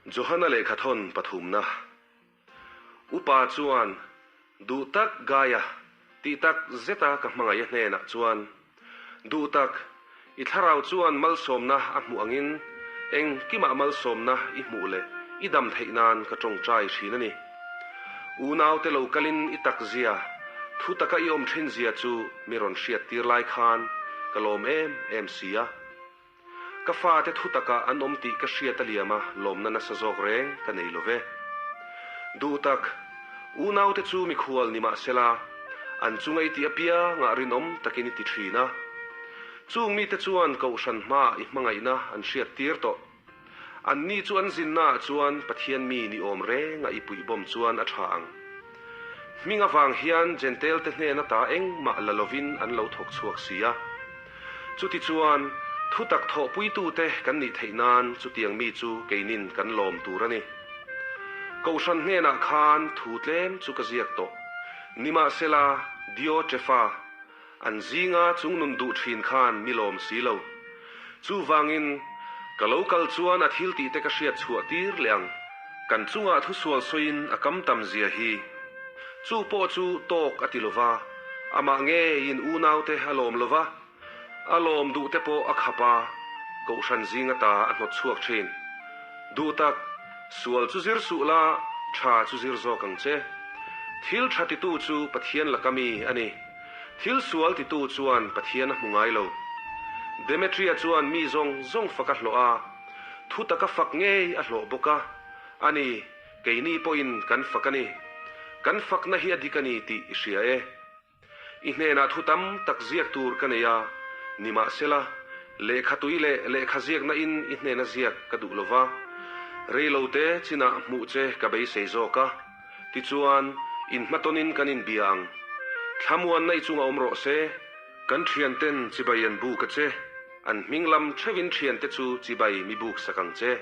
Johana lehkhathawn pathumna. Upa chuan, Duh tak Gaia, tih tak zeta ka hmangaih a hnenah chuan, Duh tak, i thlarau chuan malsawmna a hmuh angin engkimah malsawmna i hmuh leh i dam theih nan ka tawngtai thin a ni. Unaute lo kalin i takzia, thu taka i awm thin zia chu mi rawn hriattir lai khan ka lawm em em si a. Ka fate thu takah an awm tih ka hriat a liam a, lawmna nasa zawk reng ka nei lo ve. Duh tak, unaute chu mikhual ni mah sela, an chunga i tih apiangah rinawm takin i ti thin a. Chung mite chuan Kohhran hmaah i hmangaihna an hriat tir tawh. Anni chu an zinnaah chuan Pathian mi ni awm renga i puihbawm chuan a tha ang. Hming avang hian Jentail-te hnen ata engmah la lovin an lo thawk chhuak si a. Chutichuan, thutak thawhpuitute kan nih theih nan chutiang mi chu keinin kan lawm tur a ni. Kohhran hnenah khan thu tlem chu ka ziak tawh. Nimahsela, Diotrepha, an zinga chungnun duh thin khan mi lawm si lo. Chuvangin, ka lo kal chuan a thiltihte ka hriat chhuah tir leh ang. Kan chungah thusual sawiin a kam tam zia hi. Chu pawh chu tawk a ti lo va, amah ngeiin unaute a lawm lo va, a lawm duhte pawh a khap a, kohhran zing ata a hnawt chhuak thin. Duh tak, sual chu zir suh la, tha chu zir zawk ang che. Thil tha titu chu Pathian laka mi a ni. Thil sual titu chuan Pathian a hmu ngai lo. Demetria chuan mi zawng zawng fak a hlawh a, thu taka fak ngei a hlawh bawk a, a ni. Keini pawhin kan fak a ni. Kan fakna hi a dik a ni tih i hria e. I hnenah thu tam tak ziak tur ka nei a, nimahsela, lehkha tui leh lehkha ziakna in i hnena ziak ka duh lo va, reilote chinah hmuh che ka beisei zawk a, tichuan, inhmatawnin kan inbia ang. Thlamuanna i chunga awm rawh se. Kan thianten chibai an buk a che, an hming lam theuhin thiante chu chibai mi buk sak ang che.